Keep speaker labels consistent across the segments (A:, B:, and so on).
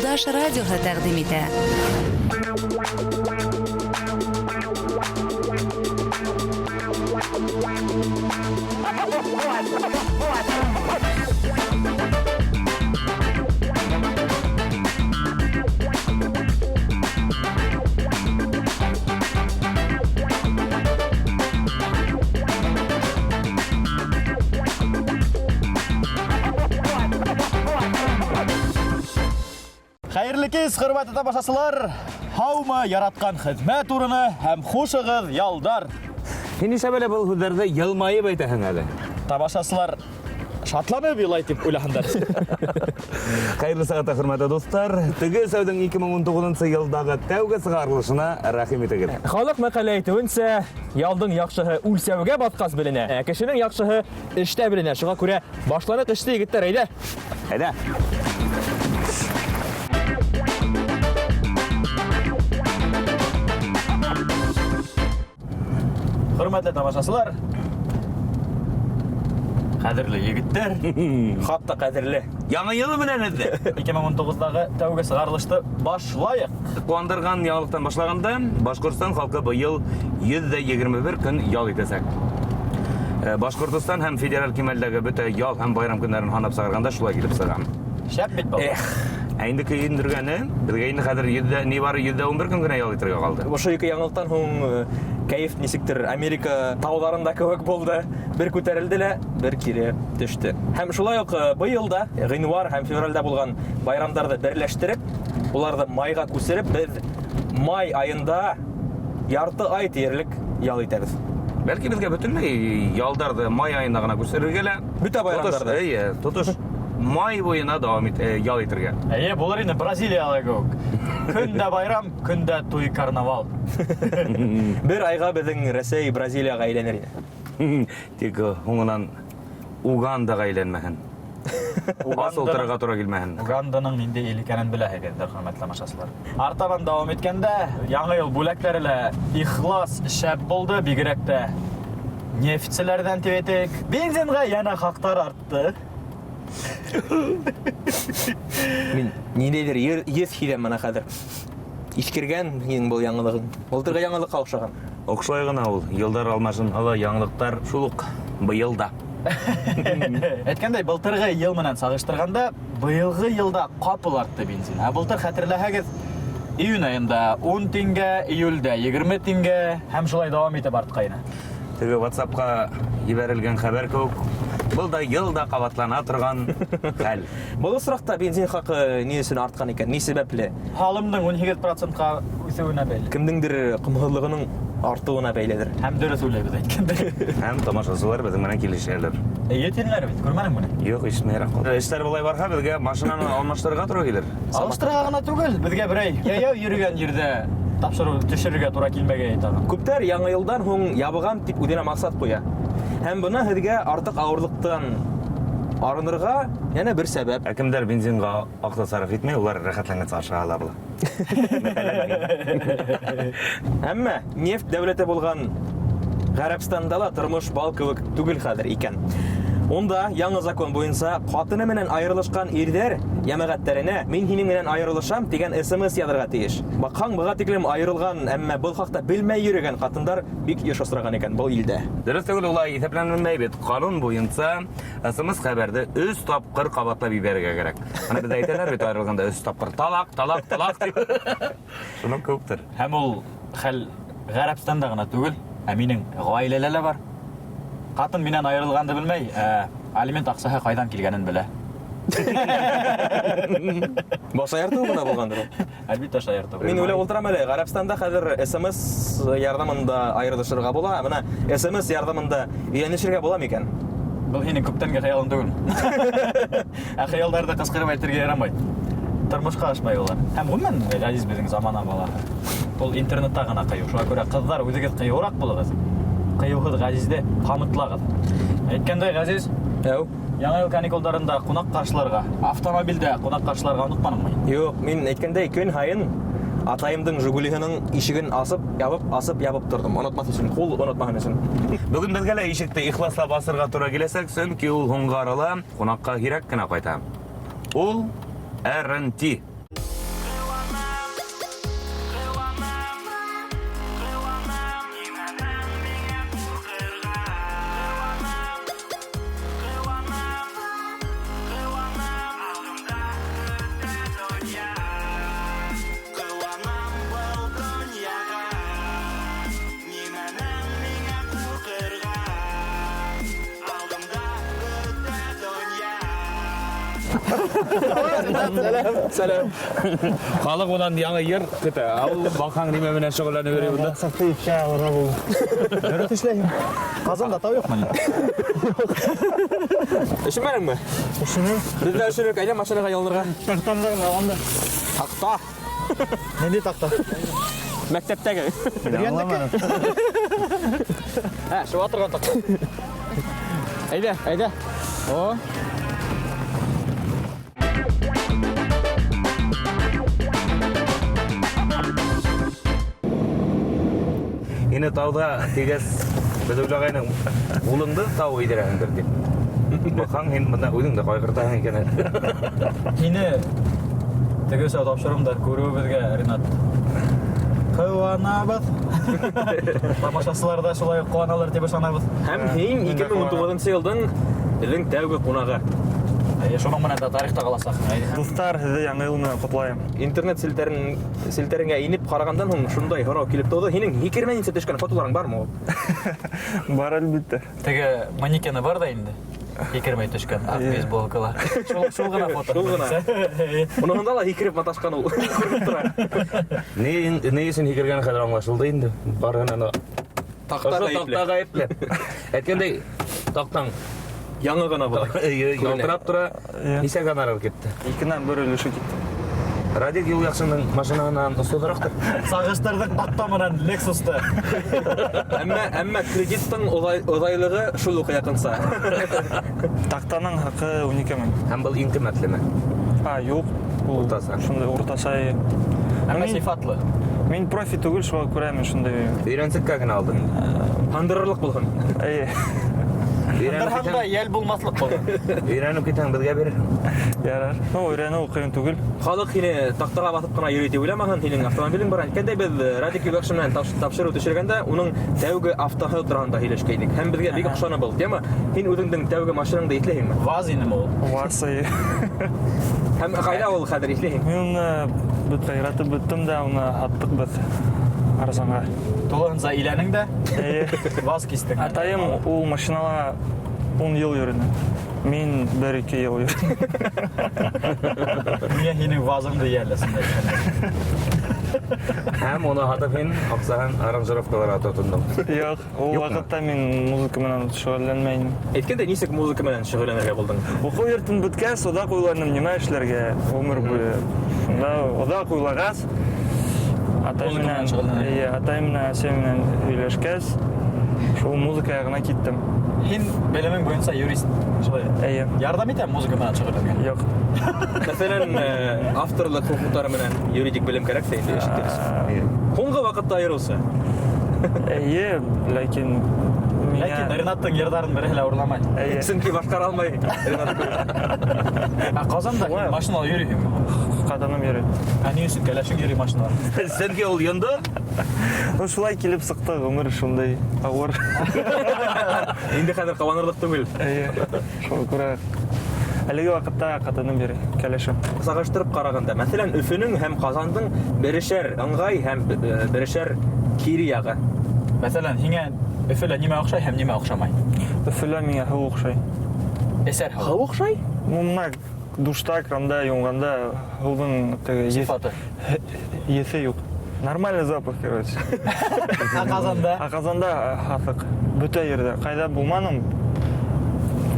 A: Юлдаш радиоһы тәҡдим итә.
B: Хәерле кис, хөрмәтле тамашасылар! Һаумы, яраткан хезмәт урыны һәм хушыгыз, ялдар!
C: Һин нишләп әле был һүҙҙәрҙе йылмайып әйтәһең әле?
B: Тамашасылар шатланып илай дип уйлаһындар.
C: Хәерле сәғәттә, хөрмәтле дуҫтар! Теге өсәүҙең 2019 йылдағы тәүге сығарылышына рәхим итегеҙ.
D: Халыҡ мәҡәле әйтеүенсә, ялдың яҡшыһы үлсәүгә баҫҡас беленә, ә кешенең яҡшыһы эштә беленә. Шуңа күрә башланыҡ эште, егеттәр, әйҙә!
C: Әйҙә!
B: Хөрмәтле тамашасылар, ҡәҙерле егеттәр,
D: хатта ҡәҙерле.
C: Яңы йыл менән һеҙҙе!
B: 2019-дағы тәүге сығарылышты башлайыҡ.
C: Ҡыуандырған яңылыҡтан башлағанда, Башҡортостан халҡы быйыл 121 көн ял итәсәк. Э, Башҡортостан һәм федераль кимәлдәге бөтә ял һәм байрам көннәрен һанап сығарғанда шулай килеп сыға.
B: Шәп бит был.
C: Эх, ә инде көйөндөргәне, беҙгә инде хәҙер йөҙҙә ни бары 111 көн генә ял итергә ҡалды.
D: Ошо ике яңылыҡтан һуң э, кәйеф нисектер Америка тауҙарында кеүек булды. Бер күтәрелде лә, бер кире төштө. Һәм шулай ук э, быйыл да ғинуар һәм февральдә булған байрамдарҙы берләштереп, Уларҙы майға күсереп, беҙ май айында ярты ай тиерлек ял итәбеҙ.
C: Бәлки беҙгә бөтөнләй ялдарҙы май айына ғына күсерергә лә.
D: Бөтә байрамдарҙы.
C: Тотош, эйе, тотош май буйына дауам ит, э, ял итергә.
B: Эйе, булыр инде Бразилияла кеүек. Көн дә байрам, көн дә туй карнавал.
D: Бер айға беҙҙең Рәсәй Бразилияға әйләнер ине.
C: Тик э, һуңынан Угандаға әйләнмәһен. Ас ултырырға тура килмәһен.
B: Уганданың ниндәй ил икәнен беләһегеҙҙер, хөрмәтле тамашасылар. Артабан дауам иткәндә, Яңы йыл бүләктәре лә ихлас шәп булды, бигерәк тә нефтьселәрҙән тип әйтәйек. Бензинға йәнә хаҡтар артты.
D: Мин ниндәйҙер еҫ һиҙәм бына хәҙер. Иҫкергән һинең был яңылығың. Былтырғы яңылыҡҡа оҡшаған.
C: Оҡшай ғына ул. Йылдар алмашынһа ла яңылыҡтар шул уҡ быйыл да.
B: Әйткәндәй, былтырғы йыл менән сағыштырғанда, быйылғы йылда ҡапыл артты бензин. Ә былтыр хәтерләһәгеҙ, июнь айында 10 тиңгә, июльдә 20 тиңгә һәм шулай дауам итеп артҡайны.
C: Теге WhatsApp-ҡа ебәрелгән хәбәр кеүек, был да йыл да ҡабатлана торған хәл.
D: Был осраҡта бензин хаҡы ни өсөн артҡан икән? Ни сәбәпле?
B: Һалымдың 18 процентҡа үҫеүенә бәйле.
D: Кемдеңдер ҡомһоҙлоғоноң артыуына бәйледер.
B: Һәм дөрөҫ уйлайбыҙ әйткәндәй.
C: Һәм тамашасылар беҙҙең менән килешәлер.
B: Эйе тинеләр бит, күрмәнеңме ни?
C: Юҡ, ишетмәйерәк ҡалдым. Эштәр былай барһа, беҙгә машинаны алмаштырырға тура килер.
B: Алыштырырға ғына түгел, беҙгә берәй йәйәү йөрөгән ерҙә тапшырыу төшөрөргә тура килмәгәйе тағы.
D: Күптәр Яңы йылдан һуң ябығам дип үҙенә маҡсат ҡуя. Һәм бына һеҙгә артыҡ ауырлыҡтан арынырға янә бер сәбәп.
C: Ә кемдәр бензинға аҡса сарыф итмәй, улар рәхәтләнгәнсе аша ала була.
D: Әмма нефть дәүләте булған Гарәбстанда ла тормыш бал кеүек түгел хәҙер икән. Унда яңы закон буйынса ҡатыны менән айырылышҡан ирҙәр йәмәғәттәренә мин һинең менән айырылышам дигән смс яҙырға тейеш. Баҡһаң, быға тиклем айырылған, әмма был хаҡта белмәй йөрөгән ҡатындар бик еш осраған икән был илдә.
C: Дөрөҫ түгел, улай иҫәпләнелмәй бит. Ҡанун буйынса смс хәбәрҙе өс тапҡыр ҡабатлап ебәрергә кәрәк. Ана беҙҙә әйтәләр бит айырылғанда өс тапҡыр талаҡ, талаҡ, талаҡ тип. Шуның кеүектер.
B: Һәм ул хәл Гарәбстанда ғына түгел, ә минең ғаиләлә лә бар. Ҡатын минән айырылғанды белмәй, ә алимент аҡсаһы ҡайҙан килгәнен белә.
D: Был шаяртыу ғына булғандыр ул.
B: Әлбиттә, шаяртыу.
D: Мин уйлап ултырам әле, Гарәбстанда хәҙер СМС ярҙамында айырылышырға була, ә бына СМС ярҙамында өйләнешергә була микән?
B: Был һинең күптәнге хыялың түгел. Ә хыялдарҙы ҡысҡырып әйтергә ярамай. Тормошҡа ашмай улар. Һәм ғөмүмән, Ғәзиз беҙҙең замана балаһы. Ул интернетта ғына ҡыйыу. Шуға күрә ҡыҙҙар үҙегеҙ ҡыйыуыраҡ булығыҙ. Ҡыйыуһыҙ Ғәзизде ҡамытлағыҙ. Әйткәндәй, Ғәзиз,
D: Әү.
B: Яңа йыл каникулдарында ҡунаҡ ҡаршыларға, автомобилдә ҡунаҡ ҡаршыларға онотманыңмы?
D: Юҡ, мин әйткәндәй, көн һайын атайымдың Жигулиһының ишеген асып, ябып, асып, ябып торҙом. Онотмаҫ өсөн, ҡул онотмаһын өсөн.
C: Бөгөн беҙгә лә ишекте ихласлап асырға тура киләсәк, сөнки ул һуңғы арала ҡунаҡҡа һирәк кенә ҡайта. Ул, RNT.
D: Сәләм, сәләм.
C: Халыҡ унан яңы йыр көтә. Ә ул баҡһаң нимә менән шөғөлләнеп йөрөй бында?
A: Саҡты ипкә алырға булды.
B: Дөрөҫ эшләйһең. Ҡазанда тау юҡмы ни?
D: Өшөмәнеңме?
A: Өшөнөм.
D: Беҙ ҙә өшөнөк, әйҙә машинаға ялынырға.
A: Таҡтамда ғына алғанда.
D: Таҡта.
B: Ниндәй таҡта?
D: Мәктәптәге.
B: Бөрйәндеке?
D: Ә, шыуа торған таҡта. Әйҙә, әйҙә. О.
C: Һине тауҙа тигәс, беҙ уйлағайныҡ, улыңды тау өйҙөрәһеңдер тип. Баҡһаң, һин бында үҙең дә ҡайғыртаһың икән әле.
B: Һине тегеүсә тапшырыуымда күреүебеҙгә, Ринат, ҡыуанабыҙ. Тамашасылар ҙа шулай уҡ ҡыуаналыр тип ышанабыҙ.
D: Һәм һин 2019 йылдың беҙҙең тәүге ҡунағы.
B: Әйе, шуның менән дә тарихта ҡаласаҡ.
A: Дуҫтар, һеҙҙе Яңы йыл менән ҡотлайым.
D: Интернет селтәрен, селтәреңә инеп ҡарағандан һуң шундай һорау килеп тыуҙы. Һинең һикермәйенсә төшкән фотоларың бармы ул?
A: Бар, әлбиттә.
B: Теге манекены бар да инде. Һикермәй төшкән аҡ бейсболкала. Шул, шул ғына фото.
D: Шул ғына. Уныһында ла һикереп маташҡан ул. Күренеп тора.
C: Ни, ни өсөн һикергәне хәҙер аңлашылды инде. Барыһынан да.
D: Таҡта
C: Ошо
D: ғәйепле.
C: таҡта ғәйепле. Әйткәндәй, таҡтаң
D: Яңы ғына була.
C: Эйе, ялтырап тора.
A: Иә.
C: Нисә гонорар китте?
A: Икенән бер өлөшө китте.
C: Радик Юлъяҡшиндың машинаһынан ослыраҡтыр.
B: Сағыштырҙыҡ таҡта менән Lexusты.
D: Әммә, әммә кредиттың оҙайлығы шул уҡ яҡынса.
A: Таҡтаның хаҡы 12 мең.
C: Һәм был иң ҡиммәтлеме?
A: А, юҡ. Ул
C: Уртаса.
A: Шундай уртаса.
B: Әммә
A: Мин-
B: сифатлы.
A: Мин профи түгел, шуға күрә мин шундай.
C: Өйрәнсеккә генә алдың.
D: Һандырырлыҡ булһын.
A: Эйе.
C: Өйрәнеп
B: Һандырһаң да
C: китһәң,
B: йәл булмаҫлыҡ булһын.
C: өйрәнеп китһәң беҙгә бирерһең.
A: Ярар. Ну, өйрәнеү ҡыйын түгел.
D: Халыҡ һине таҡтаға баҫып ҡына йөрөй тип уйламаһын, һинең автомобилең бар. Әйткәндәй, беҙ Радик Юлъяҡшин менән тапшырыу төшөргәндә уның тәүге автоһы тураһында һөйләшкәйнек. Һәм беҙгә бик оҡшаны был тема. Һин үҙеңдең тәүге машинаңды иҫләйһеңме?
B: ВАЗ инеме ул?
A: ВАЗ, эйе.
D: Һәм ҡайҙа ул хәҙер иҫләйһең?
A: Мин уны бөтә яратып бөттөм дә, уны һаттыҡ беҙ арзанға.
B: Тулыһынса иләнең дә,
A: Эйе.
B: ВАЗ кистең.
A: Атайым ул машинала 10 йыл йөрөнө. Мин 1-2 йыл йөрөнөм.
B: Миңә һинең ВАЗыңды йәлләсен.
C: Һәм уны һатып һин аҡсаһын аранжировкаларға тотондоң.
A: Юҡ, ул
C: Юҡмы?
A: ваҡытта мин музыка менән шөғөлләнмәй инем.
D: Әйткәндәй, нисек музыка менән шөғөлләнергә булдың?
A: Уҡыу йортон бөткәс, оҙаҡ уйланым, нимә эшләргә ғүмер буйы. Шунда оҙаҡ уйлағас, атай
B: Музыка
A: менән,
B: менән шөғөлләнергә.
A: эйе, атай менән, әсәй менән һөйләшкәс, шул музыка яғына киттем.
B: Һин белемең буйынса юрист, шулай?
A: Эйе.
B: Ярҙам итә музыка менән шөғөлләнергә?
A: Юҡ.
D: Мәҫәлән, авторлыҡ хоҡуҡтары менән юридик белем кәрәк тә инде, ишеттерес. Һуңғы ваҡытта айырыуса.
A: Эйе, ләкин миңә
B: Ләкин Ринаттың йырҙарын береһе лә урламай.
A: Эйе.
D: Сөнки башҡара алмай Ринат.
B: Ә Ҡазанда һин
A: Шулай.
B: машинала йөрөйһөңмө?
A: Ҡатыным йөрөй.
B: Ә ни өсөн кәләшең йөрөй машинала?
C: Сөнки ул йондо.
A: Ну, шулай килеп сыҡты, ғүмер шундай ауыр.
D: Инде хәҙер ҡыуанырлыҡ түгел.
A: Эйе. Шуға күрә әлеге ваҡытта ҡатыным йөрөй, кәләшем.
D: Сағыштырып ҡарағанда, мәҫәлән, Өфөнөң һәм Ҡазандың берешәр ыңғай һәм берешәр кире яғы.
B: Мәҫәлән, һиңә Өфөлә нимә оҡшай һәм нимә оҡшамай?
A: Өфөлә миңә һыу оҡшай.
B: Эсәр һыу.
D: Һыу оҡшай?
A: Ну, мына душта, кранда йыуынғанда һыуҙың теге
B: Сифаты.
A: еҫе юҡ. Нормальный запах, короче.
B: Ә Ҡазанда?
A: Ә Ҡазанда һаҫыҡ. Бөтә ерҙә. Ҡайҙа булманым,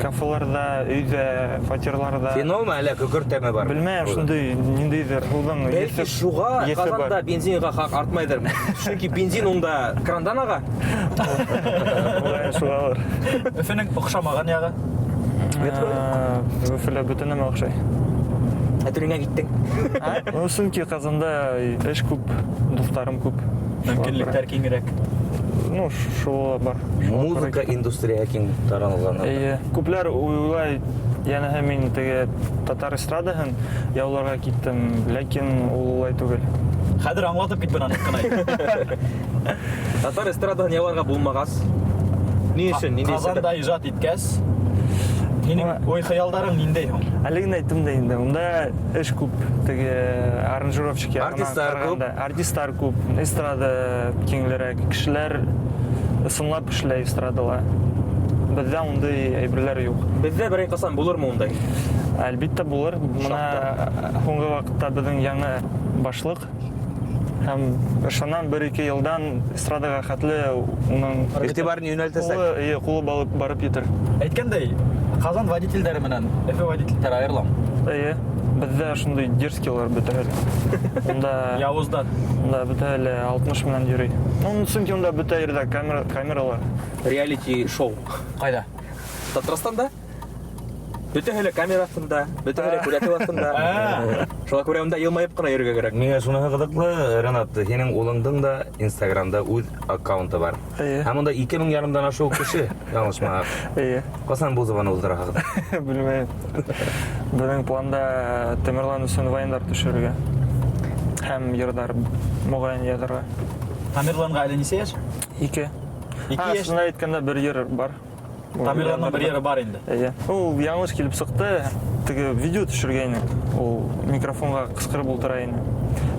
A: кафеларҙа, өйҙә, фатирларҙа.
C: Фенолмы әллә көкөрт тәме бар?
A: Белмәйем, шундай ниндәйҙер һыуҙың
D: Бәлки шуға
A: еҫе бар.
D: Ҡазанда бензинға хаҡ артмайҙыр. Сөнки бензин унда крандан аға.
A: Мөғайын шуғалыр.
B: Өфөнөң оҡшамаған яғы?
A: Өфөлә бөтә нәмә оҡшай.
D: Ә төнөңә киттең?
A: А? Ну, сөнки Ҡазанда эш күп, дуҫтарым күп.
B: Мөмкинлектәр киңерәк.
A: Ну, шул бар.
C: Музыка индустрияһы киң таралған.
A: Эйе. Күпләр уйлай, йәнәһе мин теге татар эстрадаһын яуларға киттем, ләкин ул улай түгел.
B: Хәҙер аңлатып кит бынан ныҡ ҡына.
D: Татар эстрадаһын яуларға булмағас, ни өсөн, ниндәй сәбәп?
B: Ҡазанда ижад иткәс, һинең уй-хыялдарың ниндәй һуң?
A: Әле генә әйттем дә инде, унда эш күп, теге аранжировщик яғынан
C: Артисттар күп.
A: ҡарағанда. Артисттар күп, эстрада киңлерәк, кешеләр ысынлап эшләй эстрадала. Беҙҙә ундай әйберләр юҡ.
D: Беҙҙә берәй ҡасан булырмы ундай?
A: Әлбиттә булыр. Мына һуңғы ваҡытта беҙҙең яңы башлыҡ һәм ышанам, бер-ике йылдан эстрадаға хәтле уның
C: Игътибарын йүнәлтәсәк.
A: ҡулы, эйе, ҡулы барып, барып етер.
B: Әйткәндәй, Ҡазан водителдәре менән Өфө водителдәре айырылам.
A: Эйе, беҙҙә шундай дерзкийлар бөтәһе лә. Унда
B: Яуыздар.
A: Унда бөтәһе лә 60 менән йөрөй. Ну, сөнки унда бөтә ерҙә камера, камералар.
D: Реалити-шоу.
B: Ҡайҙа?
D: Татарстанда бөтәһе лә камера аҫтында, бөтәһе лә күҙәтеү аҫтында. Шуға күрә унда йылмайып ҡына йөрөргә кәрәк.
C: Миңә шуныһы ҡыҙыҡлы, Ренат, һинең улыңдың да Инстаграмда үҙ аккаунты бар.
A: Эйе.
C: Һәм унда 2500-дан ашыу кеше, яңылышмаһаҡ.
A: Эйе.
C: Ҡасан был забаны уҙҙыраһығыҙ?
A: Белмәйем. Беҙҙең планда Тамерлан өсөн вайндар төшөрөргә. Һәм йырҙар моғайын яҙырға.
B: Тамерланға әле нисә йәш?
A: 2.
B: 2 йәш.
A: Шунда әйткәндә бер йыр бар.
B: Тамерландың бер йыры бар инде.
A: Эйе. Ул яңылыш килеп сыҡты, теге видео төшөргәйне. Ул микрофонға ҡысҡырып ултыра ине.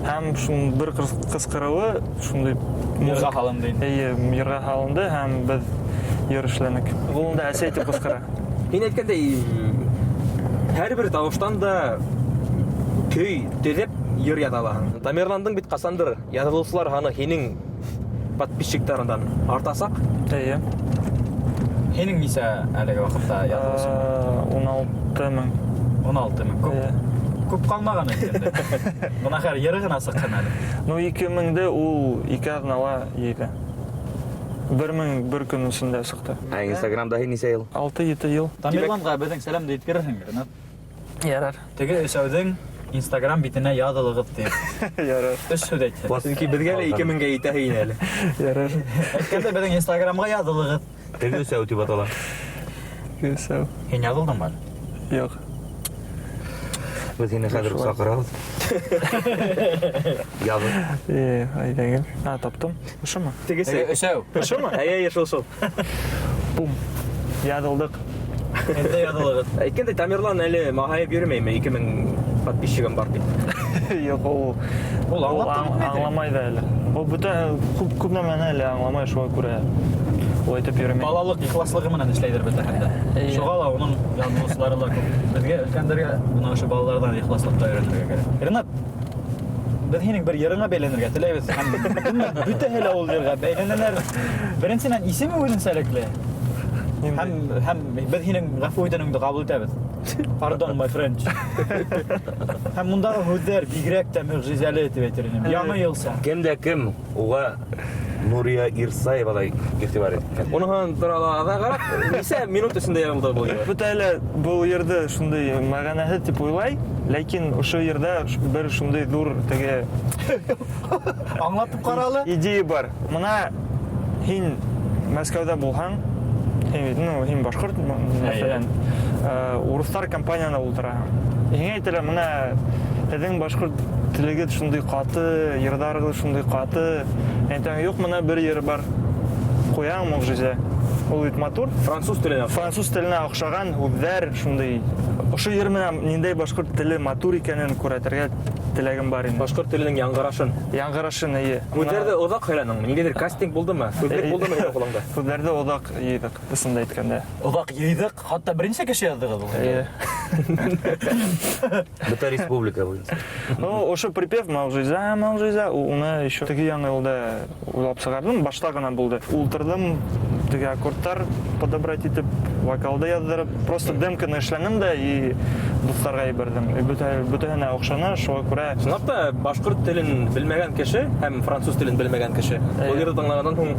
A: Һәм шуның бер ҡысҡырыуы шундай
B: Йырға һалынды инде.
A: Эйе, йырға һалынды һәм беҙ йыр эшләнек. Ул унда әсәй тип ҡысҡыра.
D: Һин әйткәндәй, һәр бер тауыштан да көй төҙөп йыр яҙа алаһың. Тамерландың бит ҡасандыр яҙылыусылар һаны һинең подписчиктарыңдан артасаҡ.
A: Эйе.
B: Һинең нисә әлеге ваҡытта яҙылыусың?
A: 16 мең.
B: 16 мең. Күп,
A: Эйе.
B: күп ҡалмаған әйткәндә. Бына хәҙер йыры ғына сыҡһын әле.
A: Ну, 2 меңде ул 2 аҙнала йыйҙы. 1 мең бер көн эсендә сыҡты.
C: Ә Инстаграмда һин нисә йыл?
A: 6-7 йыл.
B: Тамерланға беҙҙең сәләмде еткерерһең, Ренат.
A: Ярар.
B: Теге өсәүҙең Инстаграм битенә яҙылығыҙ тип.
A: Ярар.
B: Өс һүҙ әйтһен.
D: Сөнки беҙгә лә 2 меңгә етәһе ине әле.
A: Ярар.
B: Әйткәндә беҙҙең Инстаграмға яҙылығыҙ.
C: Теге өсәү тип атала.
A: Өсәү.
B: Һин яҙылдыңмы әле?
A: Юҡ.
C: Беҙ һине хәҙер үк саҡырабыҙ. Яҙыл.
A: Э, әйҙәгеҙ. А, таптым. Ошомо?
D: Тегесе.
B: Теге өсәү.
A: Ошомо?
D: Әйе, әйе, шул, шул.
A: Бум. Яҙылдыҡ.
B: Инде яҙылығыҙ.
D: Әйткәндәй, Тамерлан әле маһайып йөрөмәйме? 2000 подписчигым бар дип.
A: Юҡ, ул
B: Ул аңлап та бөтмәйҙер.
A: аңламай ҙа әле. Ул бөтә күп күп нәмәне әле аңламай, шуға күрә ул әйтеп йөрөмәй.
B: Балалыҡ ихласлығы менән эшләйҙер бөтәһен дә.
A: Эйе.
B: Шуға ла уның яҙылыусылары ла күп. Беҙгә, өлкәндәргә, бына ошо балаларҙан ихласлыҡты өйрәнергә кәрәк. Ренат, беҙ һинең бер йырыңа бәйләнергә теләйбеҙ. Һәм бөтәһе лә ул йырға бәйләнәләр. Беренсенән, исеме үҙенсәлекле.
A: Ниндәй?
B: Һәм беҙ һинең ғәфү итеүеңде ҡабул итәбеҙ. Pardon my French. Һәм ундағы һүҙҙәр бигерәк тә мөғжизәле тип әйтер инем. Яңы йылса.
C: Кем дә кем уға Нурия Ирсаева ла иғтибар иткән.
D: Уныһын тора ла аҙағыраҡ, нисә минут эсендә яҙылды был йыр?
A: Бөтә әле был йырҙы шундай мәғәнәһеҙ тип уйлай, ләкин ошо йырҙа бер шундай ҙур теге
B: Аңлатып ҡара әле.
A: идея бар. Мына һин Мәскәүҙә булһаң, һин, ну, һин башҡорт, мәҫәлән, урыҫтар компанияна ултыраһың. Һиңә әйтәләр, мына һеҙҙең башҡорт телегеҙ шундай ҡаты, йырҙарығыҙ шундай ҡаты. Әйтәм, юҡ, мына бер йыр бар. Ҡуяң мөғжизә. Ул бит матур.
D: Француз теленә.
A: Француз теленә оҡшаған һүҙҙәр шундай. Ошо йыр менән ниндәй башҡорт теле матур икәнен күрһәтергә теләгем бар инде.
D: Башҡорт теленең яңғырашын.
A: Яңғырашын, эйе.
D: Һүҙҙәрҙе оҙаҡ һайланыңмы? Ниндәйҙер кастинг булдымы? Һүҙлек булдымы һинең ҡулыңда?
A: Һүҙҙәрҙе оҙаҡ йыйҙыҡ, ысынды әйткәндә.
B: Оҙаҡ йыйҙыҡ, хатта бер нисә кеше яҙҙығыҙ ул.
A: Эйе.
C: Бөтә республика буйынса.
A: Ну, ошо припев мөғжизә, мөғжизә, уны еще теге яңы йылда уйлап сығарҙым, башта ғына булды. Ултырҙым, теге аккордтар подобрать итеп, вокалды яҙҙырып, просто демканы эшләнем дә и дуҫтарға ебәрҙем. И бөтәһенә оҡшаны, шуға күрә
D: Чынлап та башҡорт телен белмәгән кеше һәм француз телен белмәгән кеше был йырҙы тыңлағандан һуң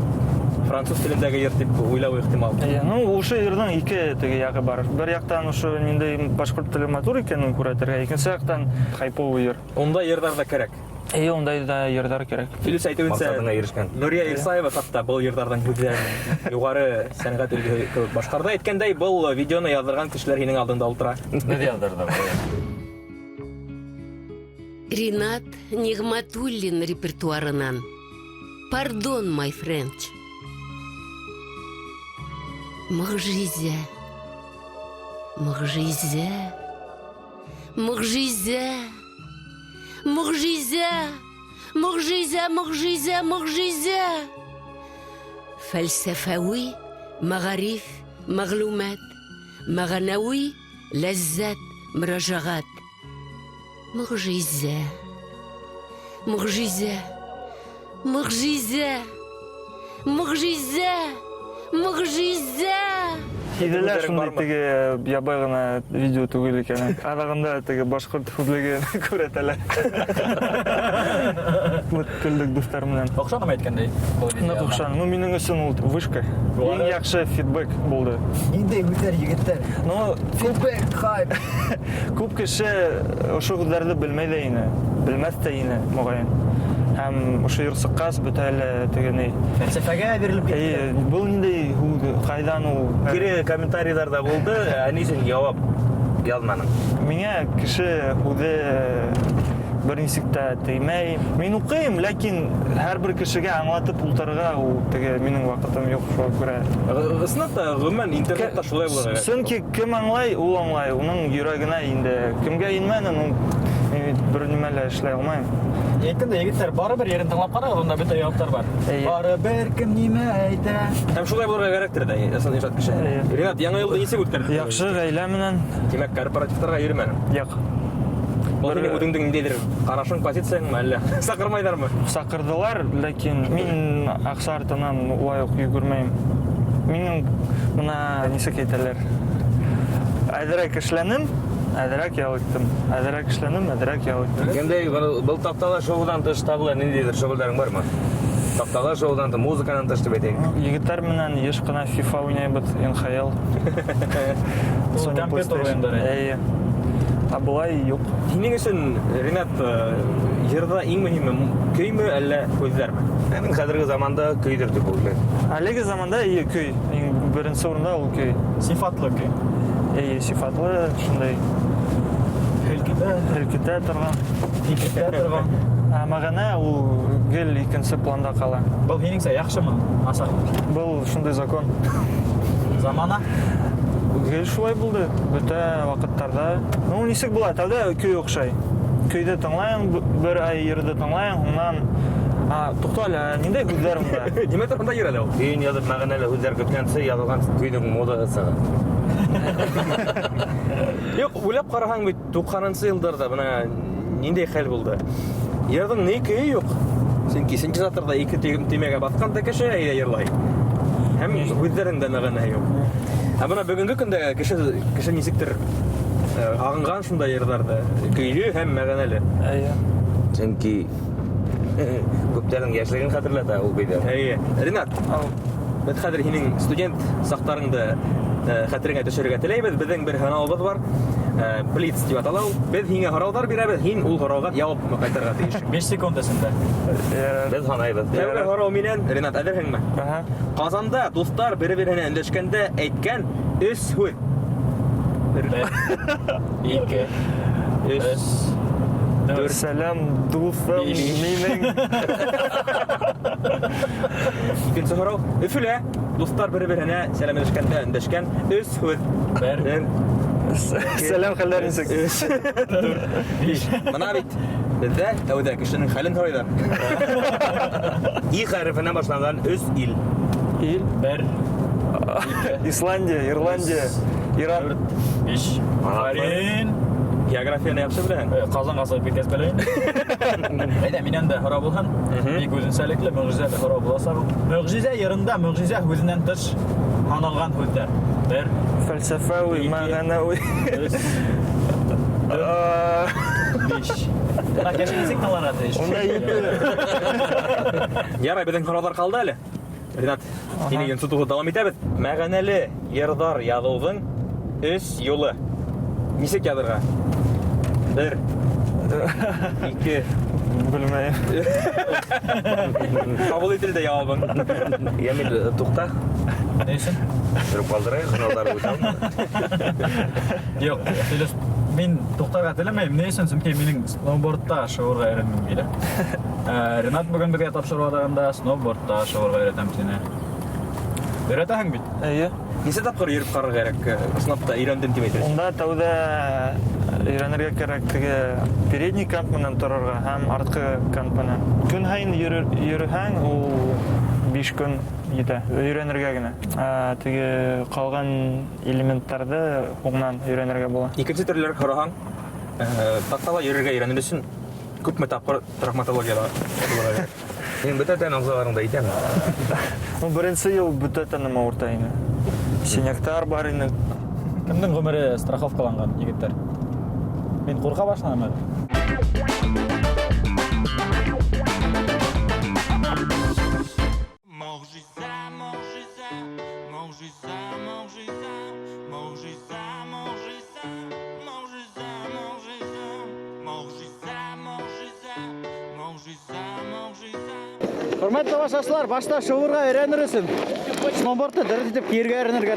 D: француз телендәге йыр тип уйлауы ихтимал.
A: Эйе, ну, ошо йырҙың ике теге яғы бар. Бер яҡтан ошо ниндәй башҡорт теле матур икәнен күрһәтергә, икенсе яҡтан хайповый йыр.
D: Ундай йырҙар ҙа кәрәк.
A: Эйе, ундай ҙа йырҙар кәрәк.
D: Филүс әйтеүенсә,
C: Маҡсатыңа ирешкән.
D: Нурия Ирсаева хатта был йырҙарҙың һүҙҙәрен юғары сәнғәт өлгөһө кеүек башҡарҙы. Әйткәндәй, был видеоны яҙҙырған кешеләр һинең алдында ултыра.
B: Беҙ яҙҙырҙыҡ.
E: Ринат Нигъмәтуллин репертуарынан Pardon, my French. Мөғжизә. Мөғжизә. Мөғжизә. Мөғжизә. Мөғжизә, мөғжизә, мөғжизә. Фәлсәфәүи, мәғариф, мәғлүмәт, мәғәнәүи, ләззәт, Мөрәжәғәт. Мөгъжизә. Мөгъжизә. Мөгъжизә. Мөгъжизә. Мөгъжизә.
A: Һиҙелә шундай теге ябай ғына видео түгел икәнен. Аҙағында теге башҡорт һүҙлеген күрһәтәләр. Вот көлдөк дуҫтар менән.
B: Оҡшанымы әйткәндәй? Был
A: Ныҡ
B: видеоға?
A: оҡшаны. Ну, минең өсөн ул вышка. Иң яҡшы фидбэк булды.
F: Ниндәй һүҙҙәр, егеттәр?
A: Но
F: Фидбэк, хайп.
A: күп кеше ошо һүҙҙәрҙе белмәй ҙә ине. Белмәҫ тә ине, моғайын. Һәм ошо йыр сыҡҡас, бөтә әле теге ни.
F: Фәлсәфәгә бирелеп киттеләр.
A: Эйе, был ниндәй һүҙ, ҡайҙан ул?
C: Кире комментарийҙар ҙа булды, ә ни өсөн яуап яҙманың?
A: Миңә кеше һүҙе бер нисек тә теймәй. Мин уҡыйым, ләкин һәр бер кешегә аңлатып ултырырға ул теге минең ваҡытым юҡ, шуға күрә.
D: Ысынлап та, ғөмүмән, интернетта шулай булырға кәрәк.
A: Сөнки кем аңлай, ул аңлай. Уның йөрәгенә инде. Кемгә инмәне, ну, мин бит бер нимә лә эшләй алмайым.
B: Әйткәндәй, егеттәр, барыбер ерен тыңлап ҡарағыҙ, унда бөтә яуаптар бар.
A: Эйе.
B: Барыбер кем нимә әйтә.
D: Һәм шулай булырға кәрәктер ҙә, ысын ижад кешеһе.
A: Эйе.
D: Ринат, яңы йылды нисек үткәрҙең?
A: Яҡшы ғаилә менән.
D: Тимәк, корпоративтарға йөрөмәнең?
A: Юҡ.
D: Был һинең үҙеңдең ниндәйҙер ҡарашың, позицияңмы, әллә саҡырмайҙармы?
A: Саҡырҙылар, ләкин мин аҡса артынан улай уҡ йүгермәйем. Минең бына нисек әйтәләр? Әҙерәк эшләнем, әҙерәк ял иттем. Әҙерәк эшләнем, әҙерәк ял иттем.
C: Кемдәй, был таҡтала шоуҙан тыш тағы ла ниндәйҙер шөғөлдәрең бармы? Таҡтала шоуҙан тыш, музыканан тыш тип әйтәйек.
A: Егеттәр менән йыш ҡына FIFA уйнайбыҙ, НХЛ.
B: Ул
A: Sony
B: компьютер
A: PlayStation.
B: уйындары.
A: Эйе. Ә былай юҡ.
D: Һинең өсөн, Ринат, йырҙа иң мөһиме көймө, әллә һүҙҙәрме?
C: Ә мин хәҙерге заманда көйҙөр тип уйлайым.
A: Әлеге заманда эйе көй. Иң беренсе урында ул көй.
B: Сифатлы көй.
A: Эйе, сифатлы, шундай
B: Һелкетә.
A: һелкетә торған.
B: Һелкетә торған.
A: Ә мәғәнә ул гел икенсе планда ҡала.
B: Был һинеңсә яҡшымы, насармы?
A: Был шундай закон.
B: Замана?
A: Гел шулай булды бөтә ваҡыттарҙа. Ну, нисек була? Тәүҙә көй оҡшай. Көйҙө тыңлайың, бер ай йырҙы тыңлайың, һуңынан, туҡта әле, ә ниндәй һүҙҙәр унда?
D: Нимә тураһында йыр әле ул?
C: Көйөн яҙып мәғәнәле һүҙҙәр көткәнсе яҙылған көйҙөң модаһы сыға.
D: Юҡ, уйлап ҡараһаң бит, туҡһанынсы йылдарҙа бына ниндәй хәл булды? Йырҙың ни көйө юҡ. Сөнки синтезаторҙа ике төймәгә баҫҡан да кеше әйҙә йырлай. Һәм һүҙҙәренең дә мәғәнәһе юҡ. Ә бына бөгөнгө көндә кеше нисектер һағынған шундай йырҙарҙы, көйлө һәм мәғәнәле.
A: Эйе.
C: Сөнки күптәрҙең йәшлеген хәтерләтә ул көйҙәр.
D: Эйе. Ринат,
A: Ау.
D: беҙ хәҙер һинең студент саҡтарыңды хәтереңә төшөрөргә теләйбеҙ. Беҙҙең бер һынауыбыҙ бар. Блиц тип атала ул. Беҙ һиңә һорауҙар бирәбеҙ, һин ул һорауға яуап ҡайтарырға тейеш.
B: 5 секунд эсендә.
C: Беҙ һанайбыҙ.
D: Тәүге һорау минән. Ринат, әҙерһеңме?
A: Аһа.
D: Ҡазанда дуҫтар бер-береһенә өндәшкәндә әйткән өс һүҙ.
B: Бер, ике, өс, дүрт.
A: Сәләм, дуҫым,
B: Биш.
A: минең.
D: Икенсе һорау. Өфөлә дуҫтар бер-береһенә сәләмләшкәндә өндәшкән өс һүҙ.
B: Бер.
D: Бер.
A: Сәләм, хәлдәр нисек?
D: Өс, дүрт, биш. Бына бит беҙҙә тәүҙә кешенең хәлен һорайҙар.
C: И хәрефенән башланған өс ил.
A: Ил.
B: Бер, ике,
A: Исландия, Ирландия,
B: өс,
A: Иран.
B: дүрт, биш. Афарин.
D: Географияны яҡшы беләһең.
B: Ҡазанға сығып киткәс беләйем. Әйҙә, минән дә һорау булһын. Бик үҙенсәлекле, мөғжизәле һорау буласаҡ. Мөғжизә йырында мөғжизә һүҙенән тыш һаналған һүҙҙәр. Бер,
A: Фәлсәфәүи,
B: ике,
A: мәғәнәүи.
B: өс, дүрт, биш. Бына кеше нисек тыңларға тейеш?
A: Унда ете.
D: Ярай, беҙҙең һорауҙар ҡалды әле. Ринат, һине йонсотоуҙы дауам итәбеҙ. Мәғәнәле йырҙар яҙыуҙың өс юлы. Нисек яҙырға? Бер, ике.
A: Белмәйем.
D: Ҡабул ителде яуабың.
C: Йәмил, туҡта.
B: Ни өсөн?
C: Тороп ҡалдырайыҡ, һорауҙар үтә алманы.
B: Юҡ, Филүс, мин туҡтарға теләмәйем. Ни өсөн? Сөнки минең сноубордта шыуырға өйрәнгем килә. Ринат бөгөн беҙгә тапшырыу аҙағында сноубордта шыуырға өйрәтәм тине.
D: Өйрәтәһең бит?
A: Эйе.
D: Нисә тапҡыр йөрөп ҡарарға кәрәк, ысынлап та өйрәндем тип әйтер?
A: Унда тәүҙә өйрәнергә кәрәк теге передний кант менән торорға һәм артҡы кант менән. Көн һайын йөрөһәң, ул 5 көн етә, өйрәнергә генә. Ә теге ҡалған элементтарҙы һуңынан өйрәнергә була.
D: Икенсе төрлөрәк һораһаң, таҡтала йөрөргә өйрәнер өсөн күпме тапҡыр травматологияла булырға кәрәк?
C: Һинең бөтә тән ағзаларың да итәме?
A: Ну, беренсе йыл бөтә тәнем ауырта ине. Синяктар бар ине.
B: Кемдең ғүмере страховкаланған, егеттәр? Мин ҡурҡа башланым әле.
G: Могжиза, могжиза, могжиза, могжиза, могжиза, могжиза, могжиза, могжиза, могжиза, могжиза, могжиза, могжиза.
F: Хөрмәтле тамашасылар, башта шыуырға өйрәнер өсөн сноубордты дөрөҫ итеп кейергә өйрәнергә.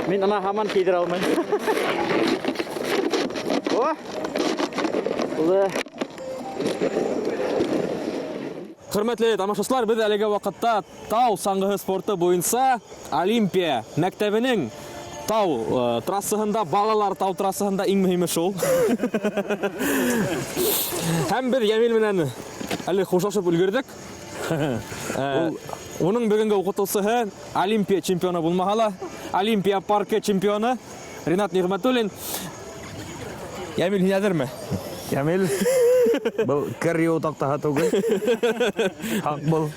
F: Мин ана һаман кейҙерә алмайым. О! Булды.
D: Хөрмәтле тамашасылар, беҙ әлеге ваҡытта тау саңғыһы спорты буйынса Олимпия мәктәбенең тау трассаһында, балалар тау трассаһында иң мөһиме шул. Һәм беҙ Йәмил менән әле хушлашып өлгөрҙөк. Уның бөгөнгө уҡытыусыһы Олимпия чемпионы булмаһа ла, Олимпия паркы чемпионы Ринат Ниғмәтуллин. Йәмил, һин әҙерме?
C: Йәмил, был кер йыуыу таҡтаһы түгел. Һаҡ бул.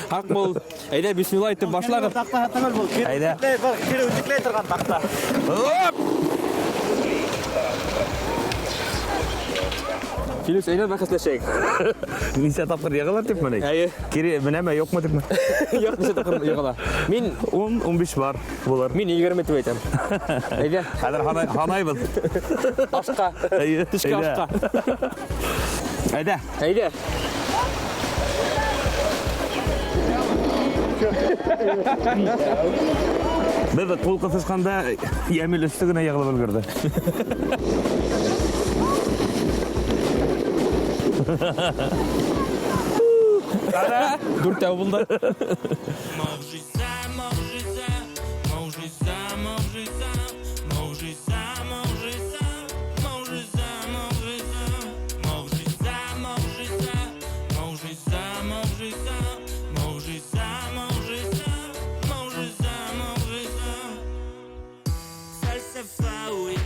D: Һаҡ бул. Әйҙә, бисмилла әйтеп башлағыҙ.
F: Таҡтаһы түгел был. Кер
C: Әйҙә.
F: үтекләй, был кер үтекләй торған таҡта.
C: Оп!
D: Филүс, әйҙә бәхәсләшәйек.
C: Нисә тапҡыр йығыла типме ни?
D: Әйе.
C: Кире менәме, юҡмы типме?
D: Юҡ, нисә тапҡыр йығыла? Мин
C: ун, ун биш бар булыр.
D: Мин егерме тип әйтәм. Әйҙә.
C: Хәҙер һанайбыҙ.
D: Ашҡа.
C: Әйе.
D: Төшкә
C: Әйҙә.
D: ашҡа.
C: Әйҙә.
D: Әйҙә.
C: Беҙ ҡул ҡыҫышҡанда Йәмил өҫтө генә йығылып өлгөрҙө.
D: Дүртәү булды.
G: Могжиза, могжиза, могжиза, могжиза, могжиза, могжиза, могжиза, могжиза, могжиза, могжиза, могжиза, могжиза, могжиза, могжиза, могжиза. Фәлсәфәүи,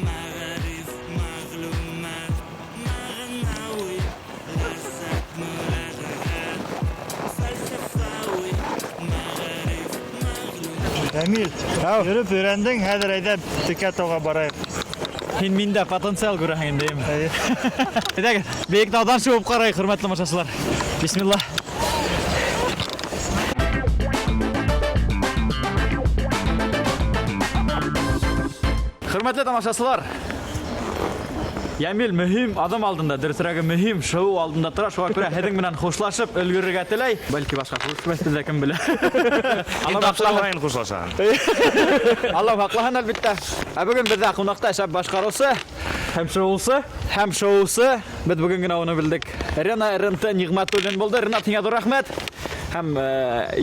G: мәғариф, мәғлүмәт, мәғнәүи, ләззәт, мөрәжәғәт. Фәлсәфәүи, мәғариф, мәғлүмәт.
A: Әмил, йөрөп өйрәндең, хәҙер әйҙә текә тауға барайыҡ.
B: Һин миндә потенциал күрәһең инде, эйме? Әйҙәгеҙ, бейек тауҙан шыуып ҡарайыҡ, хөрмәтле тамашасылар. Бисмилла. Хөрмәтле тамашасылар, Йәмил мөһим аҙым алдында, дөрөҫөрәге мөһим шоу алдында тора. Шуға күрә һеҙҙең менән хушлашып өлгөрөргә теләй. Бәлки башҡа күрешмәҫбеҙ ҙә, кем белә.
C: Алла һаҡлаһын, хушлашаһың.
B: Алла һаҡлаһын, әлбиттә. Ә бөгөн беҙҙә ҡунаҡта шәп башҡарыусы
D: һәм шоусы,
B: һәм шоусы. Беҙ бөгөн генә уны белдек. Рена РНТ Ниғмәтуллин булды. Ренат, һиңә ҙур рәхмәт. Һәм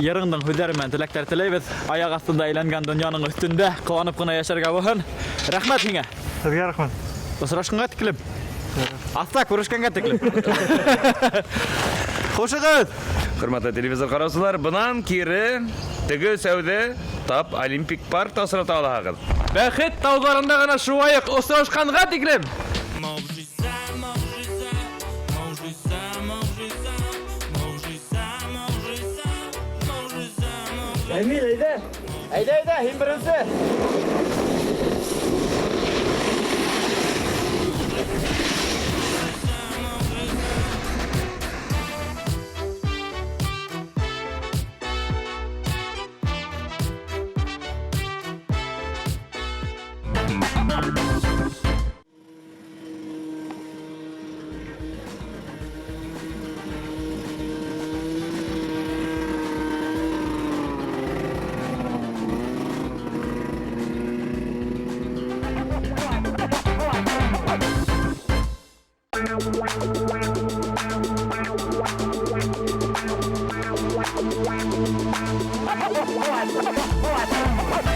B: йырыңдың һүҙҙәре менән теләктәр теләйбеҙ. Аяҡ аҫтында әйләнгән донъяның өҫтөндә ҡыуанып ҡына йәшәргә булһын. Рәхмәт һиңә.
A: Һеҙгә рәхмәт.
B: Осрашҡанға тиклем. Аҫта күрешкәнгә тиклем. Хушығыҙ!
C: Хөрмәтле телевизор ҡараусылар, бынан кире теге өсәүҙе тап Олимпик паркта осрата алаһығыҙ.
D: Бәхет тауҙарында ғына шыуайыҡ, осрашҡанға тиклем.
G: Могжиза, могжиза, могжиза, могжиза, могжиза, могжиза, могжиза, могжиза.
F: Әмил, әйҙә. Әйҙә, әйҙә, һин беренсе.
G: What?